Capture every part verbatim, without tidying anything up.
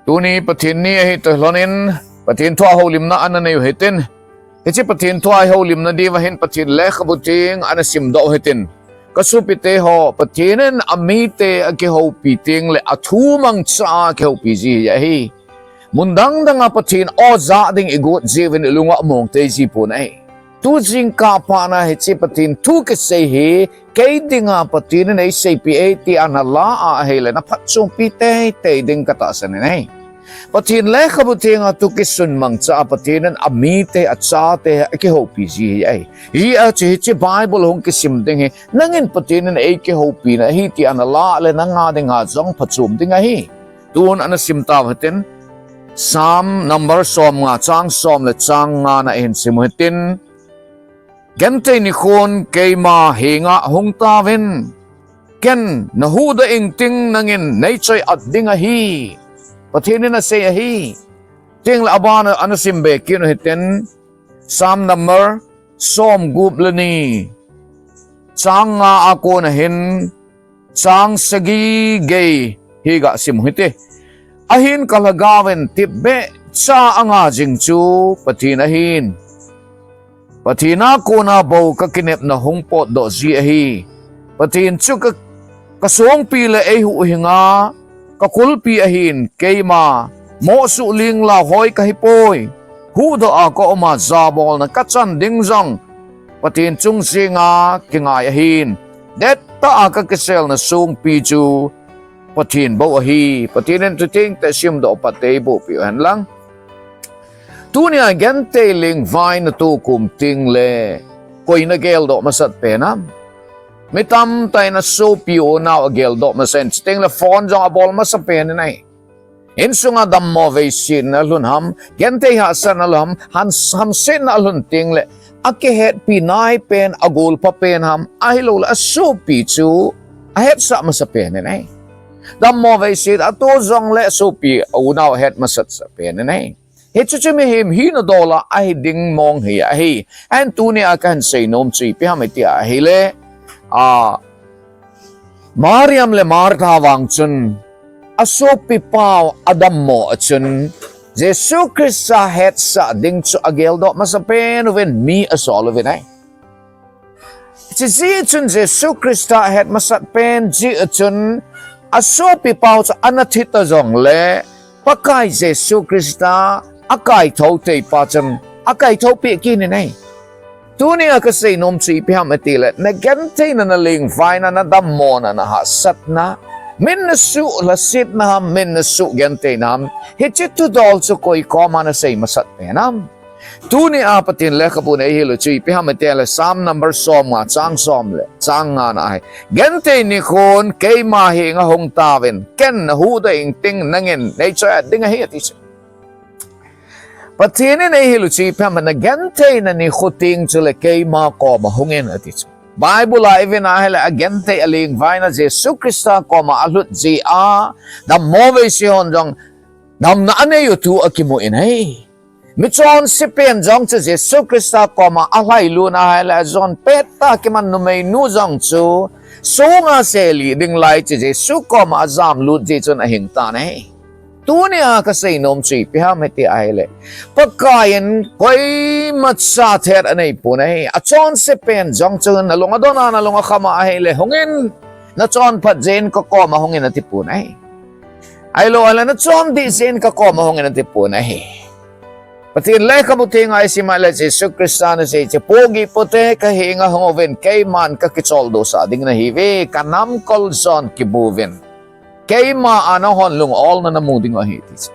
Tuni Pathen ni ahi toh lhonin, Pathen thua houlimna ana nei u hitin. Hiche Pathen thua houlimna diuva hin Pathen lekhabu theng ana simdoh u hitin. Ka sopite ho, Pathen in amite akihoupi teng le athu mangcha a kihoupi ji ahi. Mun dang dang a Pathen o ja ding igot jiuvin ilung u among tei ji pon ahi. Tu jingkah phat na hiche Pathen thu kisei hi, kei dinga Pathen in eiseipi e ti ana la a ahile na phatchompi teitei ding ka tahsan in ahi. Pathen lekhabu theng a thu kisun mangcha a Pathen in amite achate akihoupi ji ahi. Hiche, hiche Bible hung kisim ding hi, nangin Pathen in eikihoupi na ahi ti ana la le nanga dinga jong phatchom ding ahi. Tun ana sim tau hitin, Psalm number som nga chang som le chang nga na ihin sim u hitin, Genthei nikhon keima henga hung tauvin, ken nahuhdoh ing ting nangin neichoi-at ding ahi. Pathen in asei ahi. Tin le aban a ana sim be kit u hitin, Psalm number som gup le ni, chang nga a kon ahin, chang sagi gei hi ga sim u hite. Ahin ka lhagaovin tipbeh cha anga jing chu Pathen ahin. Pathen a kona bou ka kinepna hung potdoh ji ahi. Pathen chu ka, ka songpi le eihuhhing a, ka kulpi ahin, keima mohsuh linglau hoi ka hipoi. Huhdoh a ka um a jabolna ka chan ding jong Pathen chung jenga kingai ahin. Dettah a ka kiselna songpi chu Pathen bou ahi. Pathen in thu thengte simdoh pat tei boh peh u hen lang. Tunia genthei lingvai na toh kum teng le koi na geldoh masat pen ham? Mi tamtah in asopi u unau ageldoh masat in, chuteng le phone jong abol masa pen in ahi. Insunga dammo veisetna alhun ham, genthei hahsatna alhun ham, han, hamsetna alhun teng le akihetpi nai pen, agolpha pen ham, ahilou le asopi chu ahetsah masa pen in ahi. Dammo veiset a toh jong le asopi unau ahet masat sa pen in ahi. Hichu chu mihem hina dol a ahi ding mong hi ahi. Ahin tunia kahin seinom chu ipi ham iti ahile, a, Mariam le Martha vang chun asopi pau adammo a chun Jesu Christa hetsah ding chu ageldoh masa pen uvin mi asol uvin ahi. Chuti jeh chun Jesu Christa ahet masat pen jeh chun asopi pau chu ana thi ta jong le Pakai Jesu Christa akaithou thei pa chun akaithou peh kit in ahi. Tunia kaseinom chu ipi ham iti le, na gentheina, na lingvaina, na dammona, na hahsatna, min nasuh lhasetna ham, min nasuh gentheina ham, hiche thudol chu koi koma nasei masat pen ham? Tunia Pathen lekhabun eihil u chu ipi ham iti le, Psalm number som nga, chang som le chang nga na ahi. Genthei nikhon keima henga hung tauvin, ken nahuhdoh ing ting nangin neichoi-at ding ahi ati chu. Pathen in eihil u chu ipi ham, na gentheina nikho teng chule keima koma hungin ati chu. Bible a ivena ahile agenthei alingvaina Jesu Christa koma alhut jeh a dammo veise hon jong damna anei u thu akimu in ahi. Michonse pen jong chu Jesu Christa koma alhailut na ahile ajon pettah kiman numeinu jong chu songa selih ding lai chu Jesu koma ajamlut jeh chun ahing tan ahi. Tunia kaseinom chu ipi ham iti ahile, Pakai in koima cha thet anei pon ahi. Achonse pen jong chu nalung adon a nalung akham a ahile hungin, nachonphat jeh in kakoma hungin ati pon ahi. Ahilou ahile nachondih jeh in kakoma hungin ati pon ahi. Pathen lekhabu thenga isim ahile Jesu Christa in asei chu, pohgih pote kahenga hung uvin, keiman kakicholdo sah ding nahiuve, kanamkol jon kibu uvin, keima a nahon lung-olna namu diu ahi ati chu.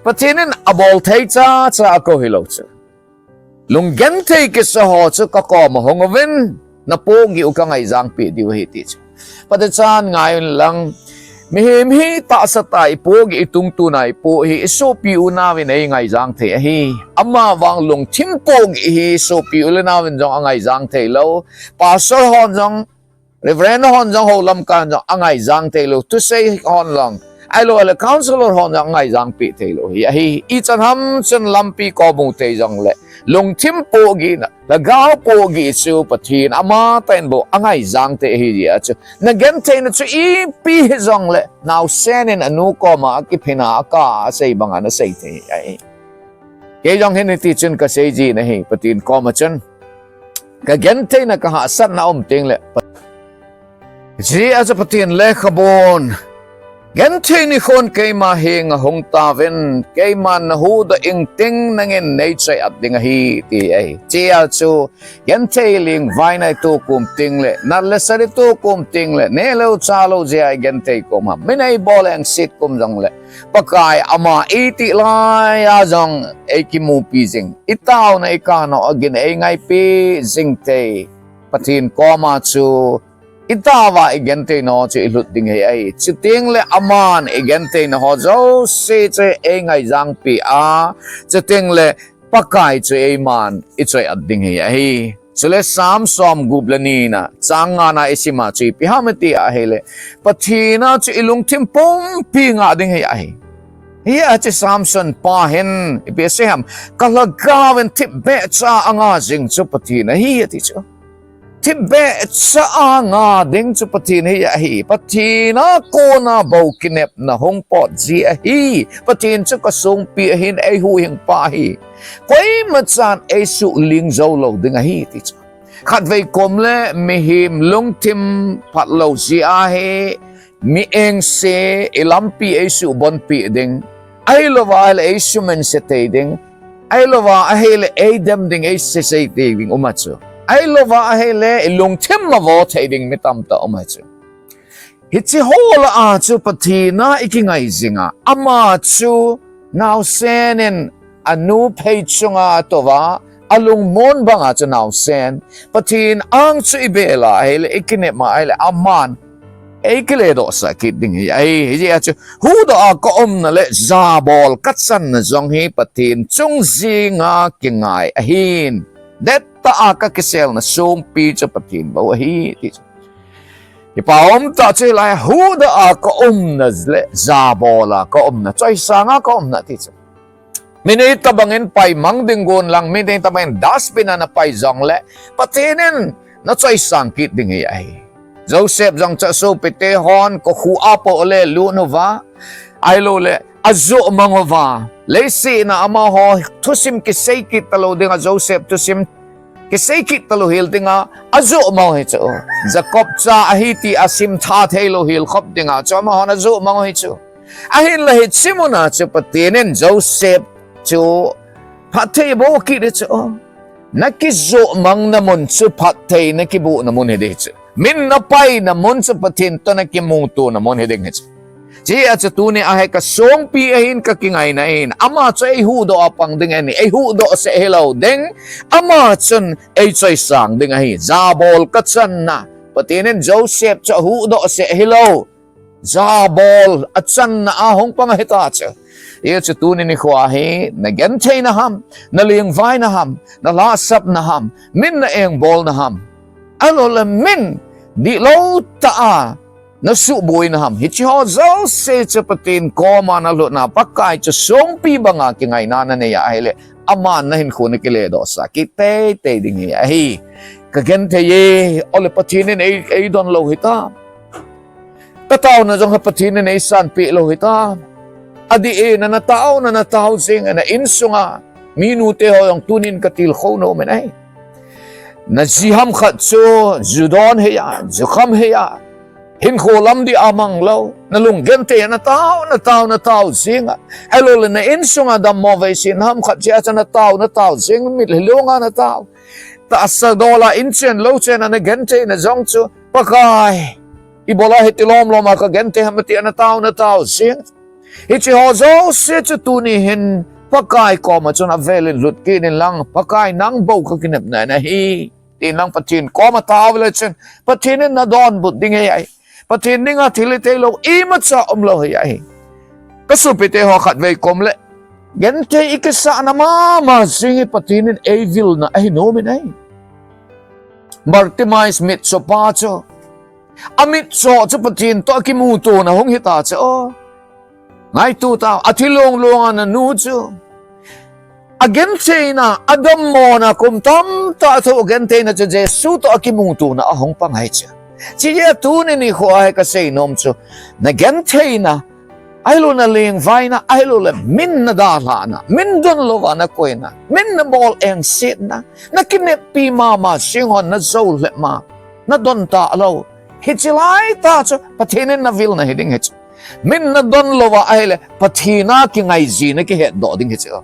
Pathen in abol thei chacha akou hilou chu, lunggenthei kisa ho chu kakoma hung uvin, napohgih u kangaijang peh diu ahi ati chu. Phatechan ngai un lang, mihem hi tahsa tah a ipohgih, itungtuna ipoh hi isopi unauvin eingaijang thei ahi. Amavang lungthim pohgih hi isopi u le nauvin jong angaijang theilou. Pastor hon jong, Reverend hon jong, houlamkai hon jong angaijang theilou. Thusei hon lang, Ahilou le counselor hon jong angaijang peh thei lou hi ahi. Ichan ham chun lampi kamu thei jongle, lungthim pohgihna, lhagao pohgih chu Pathen amatah in bou angaijang thei ahi jeh a chu, nagentheina chu ipi hijongle, naosen in anu koma akiphin a, akah a asei banga nasei thei ahi. Kei jong hin hiti chun kasei jin ahi, Pathen koma chun kagentheina kahahsatna aum tengle, Pathen, hiche a chu Pathen lekhabun, genthei nikhon keima henga hung tauvin, keiman nahuhdoh ingting nangin neichoi-at ding ahi, ti ahi. Hiche a chu genthei lengvaina itoh kum tengle, nat le sat itoh kum tengle, nehlou chahlou jeh a igenthei kum ham, min eibol engset kum jongle, Pakai ama itih laiya jong eikimupi jing, itaona ikanoh a gin eingaipi jing thei Pathen koma chu, itaova igentheina chu ilhut ding ahi. Chutengle aman igentheina ho jouse chu eingaijang peh a, chutengle Pakai chu eiman ichoi-at ding ahi. Chule Sam somgup le nina, chang ngana isim a chu ipi ham iti ahile, Pathen a chu ilungthim pumpi ngah ding ahi. Hijeh a chu Samson pa hin ipi asei ham, kalhagaovin thipbeh cha a nga jing chu Pathen ahi, ati chu. Thipbeh cha a nga ding chu Pathen hi ahi. Pathen a kona bou kinepna hung pot ji ahi. Pathen chu kasongpi ahin, eihuhhingpa ahi. Koimachan eisuhling jou lou ding ahi, ti chu. Khatvei kom le mihem lungthim phatlou jeh a hi, mi engse, ilampi eisuhbonpeh ding, ahilouva ahile eisuminse thei ding, ahilouva ahile eidem ding, eisesei thei ding um a chu, ahilouva ahile ilungthim mavo thei ding mi tamtah um a chu. Hiche ho lah a chu Pathen a ikingai jinga, ama chu naosen in anu phei chunga atouva, alungmon banga chu naosen, Pathen ang chu ibel a ahile, ikinep a ahile, aman eikiledohsah kit ding ahi. Hijeh a chu huhdoh a kaumna le jabol kachanna jong hi Pathen chung jenga kingai ahin, dettah a kakiselna songpi chu Pathen bou ahi, ti chu. Kipa umtah chu hilai, huhdoh a kaumna le jabol a kaumna, choisang a kaumna, ti chu. Min itobangin paimang ding gon lang, min itobangin dustbin a napai jongle, Pathen in nachoisang kit ding ahi. Joseph jong chu asopite hon kokhuh a poh le lut uva, ahiloule ajoh mang uva, leiset a amaho thusim kisei kit talou dinga, Joseph thusim kisei kit talou hel dinga ajoh mang u ahi chu. Jacob cha ahi ti asimtha theilou hel khop dinga chu amahon ajoh mang u ahi chu. Ahinla hiche muna chu Pathen in Joseph chu phatthei aboh kit ahi chu. Nakijoh mangna mun chu phatthei nakibohna mun hiding ahi chu. Min napaina mun chu Pathen toh nakimutona mun hiding ahi chu. Hijeh a chu tunia hi kasongpi ahin, kakingaina ahin, ama chu eihuhdoh a pang ding ahin, eihuhdoh seh hilou ding, ama chun eichoisang ding ahi. Jabol kachanna, Pathen in Joseph chu ahuhdoh seh hilou, jabol achanna a hung pang ahita chu. Hijeh chun tuni nikho hi nagentheina ham, nalengvaina ham, nalhahsapna ham, min naengbolna ham, ahiloule min dihlou tah a nasuhboina ham, hicheho jouse chu Pathen koma nalhutna, Pakai chu songpi banga kingaina nanei a ahile, aman nahinkho nakiledohsah kit teitei ding ahi. Kagenthei e, ole Pathen in ei, eidon lou hita. Kataona jong hi Pathen in eisanpeh lou hita. Adeh e, na, nataona natao jeng, na insunga minute ho jong tunin katilkhou nom in ahi. Naji ham khat chu ju don hia, ju kham hia, hinkho lam dia manglou, nalunggenthei a natao, natao, natao jeng a, ahiloule na insunga dammo veisetna ham khat jeh a chu natao, natao jeng, mitlhi longa natao, tahsa dol a inchen louchen a nagentheina jong chu, Pakai, ibola hiti lomlom a kagenthei ham tia natao, natao jeng. Hicheho jouse chu tuni hin Pakai koma chun avelin lut kit inlang, Pakai nang bou kakinepna nahi, tin lang Pathen koma tao le chun, Pathen in nadonbut ding ahi. Pathen dinga thil hitheilou imacha umlou ahi. Kasopite ho, khatvei kom le genthei ikisahna mama jeng hi Pathen in eivilna ahi nom in ahi. Bartimaeus mitchopa chu, amitcho chu Pathen toh akimutona hung hita chu. Ngaito tao, athi long long a nanu chu. Agentheina, adammona kum tamtah thu agentheina chu Jesu toh akimutona ahung pang ahi chu. Chujeh a tuni nikho a hi kasei nom chu. Nagentheina, ahilou nalengvaina, ahilou le min nadalhahna, min donlouva nakoina, min nabol engsetna, nakineppi mama, sing hon najou lhep ma, nadon talou. Hiche laitah chu, Pathen in navilna hiding ahi chu. Min nadon louva ahile, Pathen a kingai ji nakihetdoh ding ahi chu.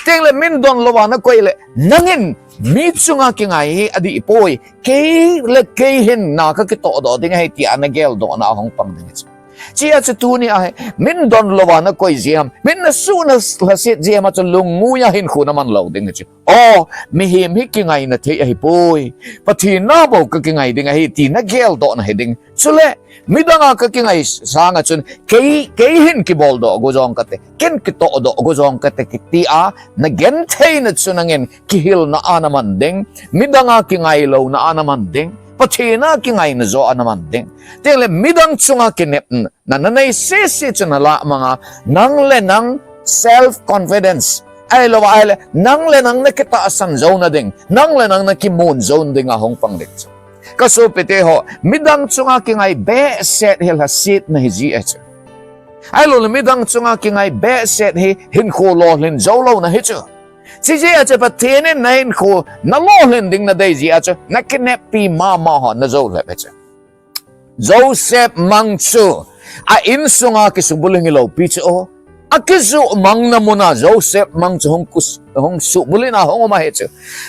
Tengle min donlouva nakoi le, nangin mi chunga kingai hi adih poi. Kei le kei hin na kakitohdoh ding ahi tia nageldohna ahung pang ding ahi chu. Chujeh a chu tuni a hi, min donlouva nakoi ji ham, min nasuh nalhaset ji ham a chu lungngoi a hinkho naman lou ding ahi chu. O, mihem hi kingaina thei ahipoi. Pathen a bou kakingai ding ahi ti nageldohna hiding. Chule, midang a kakingai sanga chun, kei, kei hin kiboldoh go jong kate, ken kitohdoh go jong kate, tia nagentheina chu nangin kihilna a naman ding, midang a kingailouna a naman ding, Pathen a kingaina joh a naman ding. Tengle midang chunga kinepna nanei sese chu nalah manga, nang le nang self confidence, ahilou ahile, nang le nang nakitahsan jouna ding, nang le nang nakimun jouna ding ahung pang ding chu. Kasopite ho, midang chunga kingai behseh hi lhasetna hiji ahi chu. Ahilou le midang chunga kingai behseh hi hinkho lolhin joulouna ahi chu. Chujeh a chu Pathen in nahinkho nalolhin ding nadei jeh a chu, nakineppi mama ho najou lhep ahi chu. Joseph mang chu a insunga kisubulhing hilou pi chu o. Akisuhmangna muna Joseph mang chu hung kus-, hung subulhing a hung um ahi chu.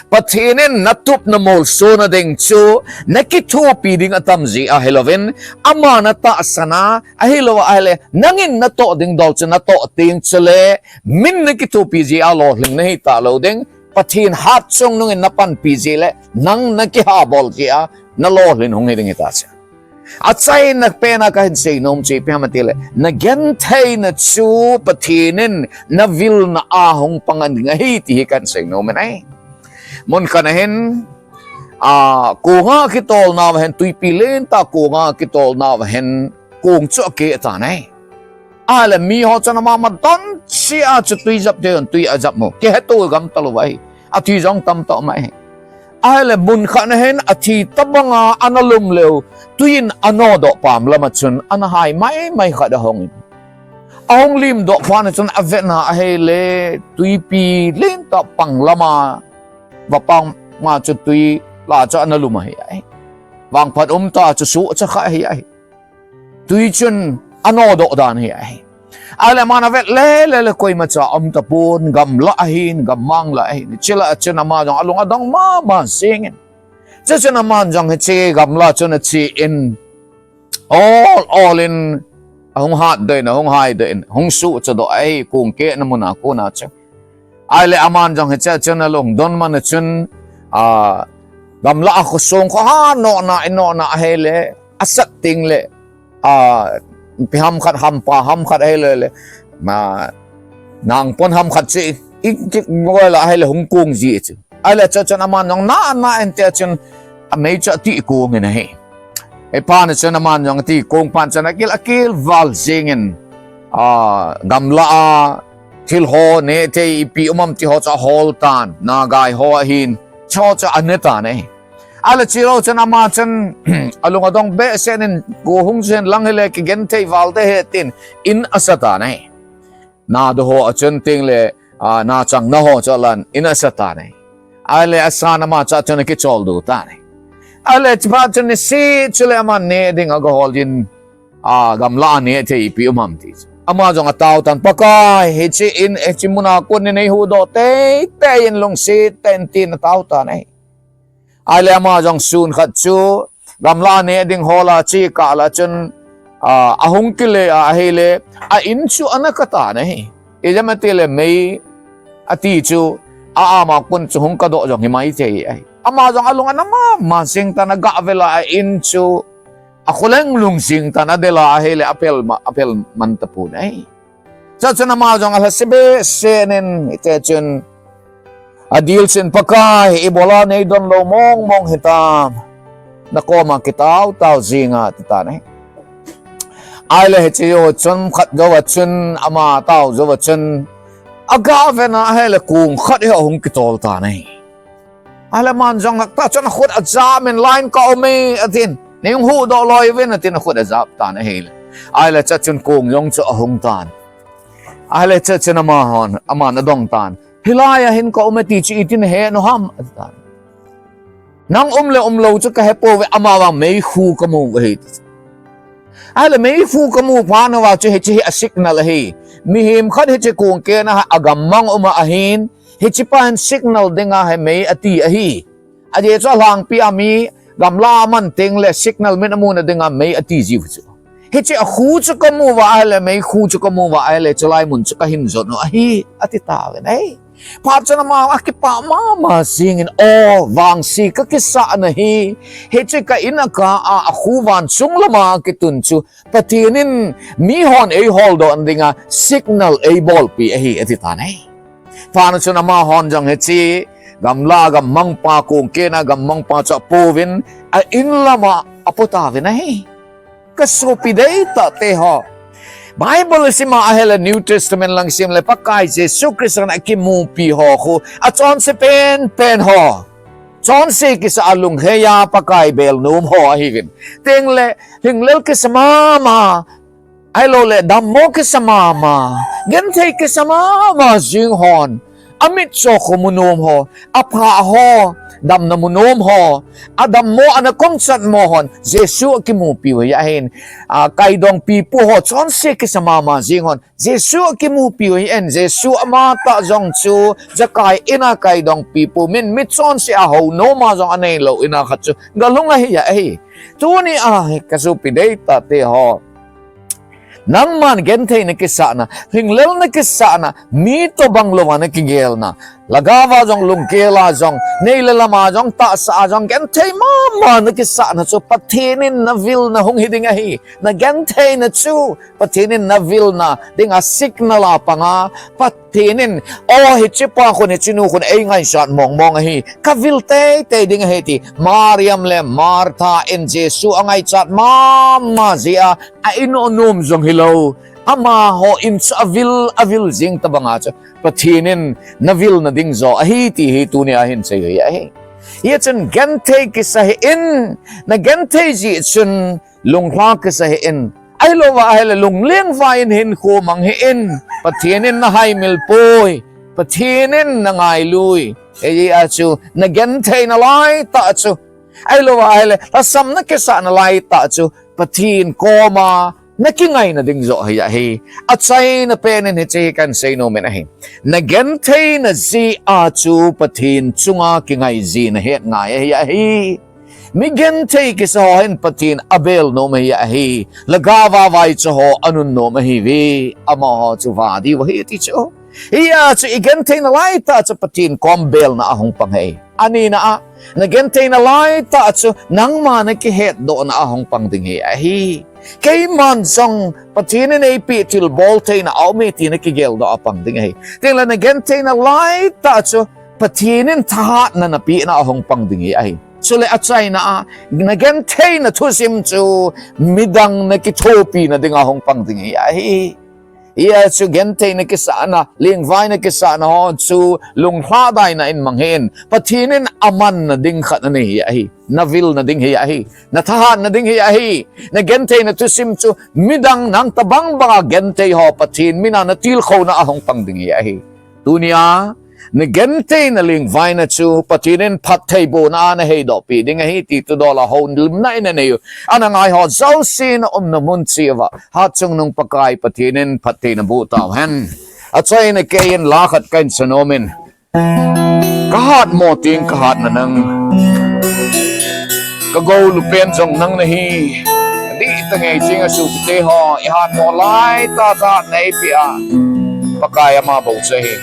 Pathen in natupna molsona ding chu nakithopi ding atam jeh ahilouvin, ama natahsan a, ahilou ahile, nangin natoh ding dol chu natoh teng chule, min nakithopi jeh a lolhing nahi talou ding, Pathen hatchungnung in napanpi jeh le, nang nakihabol jeh a, nalolhin hung hiding hita chu. Achaina pen a kahin seinom chu ipi ham itile, nagentheina chu Pathen in navilna a hung pang ding ahi ti hi kahin seinom in ahi. Mun khat a hin, a, konga kitolnauva hin, twipi lentah konga kitolnauva hin, kong chu akeh tan ahi. Ahile miho chun ama madon cheh a chu twi jap ding, twi ajap mu. Kiheto gam talou ahi. Athi jong tamtah um ahi. Ahile mun khat a hin athi tobanga ana lum leu, twi in anodoh pam lama chun ana hai maimai khat ahung in. Ahung limdoh phat a chun avetna ahile twipi lentah pang lama vapang ma chu twi lah chu ana lum ahi ahi. Vangphat umtah chu suhcha kha ahi ahi. Twi chun anodoh dan ahi ahi. Ahile aman avet lele le koimacha aum tapon, gamla ahin, gammang la ahin. Chule chun ama jong alung adong mama jengin. Chuchun aman jong hiche gamla chun achen, ol ol in ahung hatdoh in, ahung haidoh in, hung suhchadoh ahi, kong kehna muna kona chu. Ahile aman jong hiche chun alungdon man a chun, a, gamla a khosung kho ha nohna, inohna ahile, asat tengle, a, ipi ham khat, hampa ham khat ahile le, ma, nangpon ham khat chu, i, i, kigol a ahile hung kong ji chu. Ahile chuchun aman jong na, na inte chun, amei chu ati kong in ahi. Hiphat a chun aman jong ati kong phat chun akil, akilval jengin, a, gamla a, thil ho nehthei ipi um am ti ho chu ahol tan, nagai ho ahin, chu chu ane tan ahi. Ahile chulou chun ama chun, alung adong behseh in, go hung chen lang hile kigenthei val ding ahi tin, in asa tan ahi. Nadoh ho achun tengle, a, nachangna ho chu alan, in asa tan ahi. Ahile asan ama chu achun akicholdo tan ahi. Ahile chuphat chun niseh chule aman neh ding agahol in, a, gamla a nehthei ipi um am ti chu. Ama jong atao tan, Pakai, hiche in, hiche muna kon in eihuhdoh teitei in lungset tah in tin atao tan ahi. Ahile ama jong sun khat chu, gamla a neh ding hol a chekah la chun, a, ahung kile a ahile, a in chu ana kah tan ahi. Ijeh ham itile mei ati chu, a ama kon chu hung kahdoh jong himai thei ahi. Ama jong alung ana mama jeng tan, agah vel a a in chu, akholeng lung jeng tan, adel a ahile aphel ma, aphel man tapon ahi. Chuchun ama jong alhase behseh in, hiti chun, adilchen, Pakai, ibola neidon lou mong mong hitam. Nakoma kitao tao jing a, ati tan ahi. Ahile hiche jou chun khat jou a chun ama tao jou a chun, aga vena ahile kong khat hi ahung kitol tan ahi. Ahile aman jong ngak tah chun akhut ajap in, "Lain ka um e," atin. "Nei hung huhdoh loi uvin," atin akhut ajap tan ahile. Ahile chuchun kong jong chu ahung tan. Ahile chuchun amahon, aman adong tan. "Hilai a hin ka um e ti chu iti nahe nom ham?" ati tan. "Nang um le um lou chu kahe pouve, amavang meikhu kamu u ahi," ati. Ahile meikhu kamu phat uva chu hiche hi a signal ahi. Mihem khat hiche kong keh a hi agammang um a ahin, hiche pa hin signal dinga hi mei ati ahi. Ajeh chu alhangpi a mi gamla aman teng le signal min amu na dinga mei ati jiu chu. Hiche a khu chu kamu uva ahile, meikhu chu kamu uva ahile, chulai mun chu kahin jot u ahi, ati tauvin ahi. Phat chun ama akipah mama jingin, "O, vangse kakisah na hi, hiche ka in a kah a, a khu van chung lama kitun chu, Pathen in mihon eiholdoh na dinga signal eibolpi ahi," ati tan ahi. Phat chun amahon jong hiche gamla gammang pa, kong keh a gammang pa chu apouvin, a in lama apo tauvin ahi. Ka sopi deitah te ho, Bible isim a ahile New Testament lang isim le Pakai Jesu Christa in akimupi ho khu, achonse penpen ho, chonse kisa a lunglhai a Pakai bel nom ho ahiuvin. Tengle lhinglel kisa mama, ahilou le dammo kisa mama, genthei kisa mama jing hon, amitcho khu mu nom ho, apha ho, damna mu nom ho, adammo, ana kongchatmo hon Jesu akimupiu ahi. Ahin, a, kaidongpipu ho, chonse kisa mama jing hon Jesu akimupiu ahin, Jesu amatah jong chu Zakai in a kaidongpipu, min michonse a hou nom a jong aneilou in a khat chu galhung ahi ahi. Tuni a hi ka sopi deitah te ho, nangman genthei na kisah na, lhinglel na kisah na, mi tobang louva na kigel na, lhagao a jong, lunggel a jong, nei le lam a jong, tahsa a jong, genthei mama na kisah na chu Pathen in na vilna hung hi ding ahi. Na genthei na chu Pathen in na vilna dinga signal a panga, Pathen in, "O, hiche pa khun, hiche nu khun eingaichat mong mong ahi, ka vil teitei ding ahi," ti Mariam le Martha in Jesu angaichat mama jeh a, a in u nom jong hilou, amaho in chu avil, avil jing tobang a chu Pathen in na vilna ding joh ahi ti hi tuni a hin sei u ahi. Hichun genthei kisa hih in, na genthei jeh chun lunglha kisa hih in, ahilouva ahile lunglengvai in hinkho mang hih in, Pathen in na haimil poi, Pathen in na ngailu ahi. Hijeh a chu na genthei na laitah chu, ahilouva ahile lhasam na kisah na laitah chu, Pathen koma na kingaina ding joh ahi ahi. Achaina pen in hiche hi kahin sei nom in ahi. Na genthei na jeh a chu Pathen chunga kingai ji na het ngai ahi ahi. Mi genthei kisa ho hin Pathen abel nom ahi ahi. Lhagao a vaicha ho anun nom ahiuve. Amaho chu va diu ahi ti chu. Hijeh a chu i genthei na laitah chu Pathen kom belna ahung pang ahi. Ani na a, na genthei na laitah chu nangma na kihetdohna ahung pang ding ahi ahi. Keiman jong Pathen in eipeh thilbol theina aume ti na kigeldoh a pang ding ahi. Tengle na genthei na laitah chu Pathen in thahatna na pehna ahung pang ding ahi ahi. Chule achaina a, na genthei na thusim chu midang na kithopina dinga hung pang ding ahi ahi. Hijeh a chu genthei na kisahna, lengvai na kisahna ho chu lunglhadaina in mang hih in, Pathen in amanna ding khat anei ahi. Na vilna ding ahi. Na thahatna ding ahi. Na genthei na thusim chu midang nang tobang banga genthei ho Pathen mina na tilkhouna ahung pang ding ahi. Tunia, na genthei na lengvai na chu Pathen in phattheibohna a na heidohpeh ding ahi ti thudol a houlimna in anei u, ana ngai ho jouse na umna mun cheh uva, Hatchungnung Pakai Pathen in phatthei naboh tauhen. Achaina keiyin la khat kahin sa nom in. Ka hatmo teng ka hatna nang. Ka golu pen jong nang nahi. Adih tah ngei ching a sopite ho, i hatmo laitah tah neipeh a, Pakai ama bou chu ahi.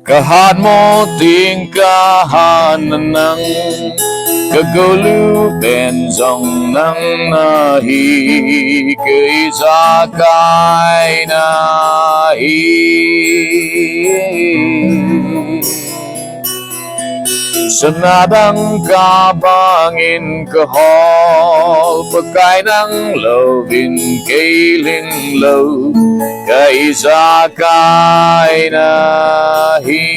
Ka hatmo teng ka hatna nang. Ka golu pen jong nang nahi. Ka ijakai nahi. Sana dangka bangin kahol, Pakai nang louvin kei lhinglou, ka ijakai nahi.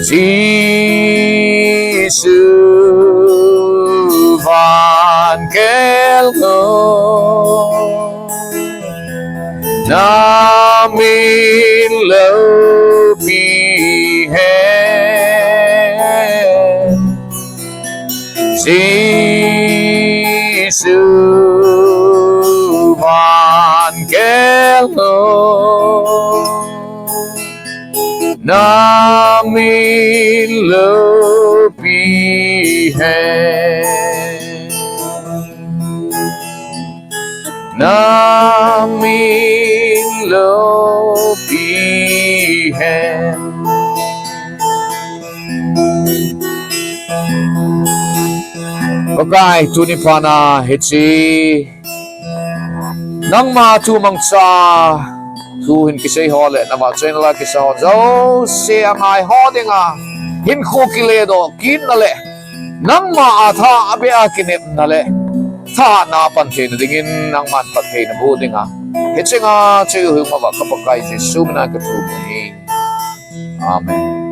Jesu van kel lou, na min loupi hen. Jesu van kel lou, na min loupi hen. Na min loupi hen. Pakai, tuni phat a hiche nangma thu mangcha thu hin kisei ho le navahchoina la kisa ho jouse angai ho dinga hinkho kiledoh kitna le nangma a tha abeh a kinepna le thahatna apan theina dingin nangman phattheina boh dinga hiche nga cheu hung mava ka Pakai Jesu mina kathum ahi. Amen.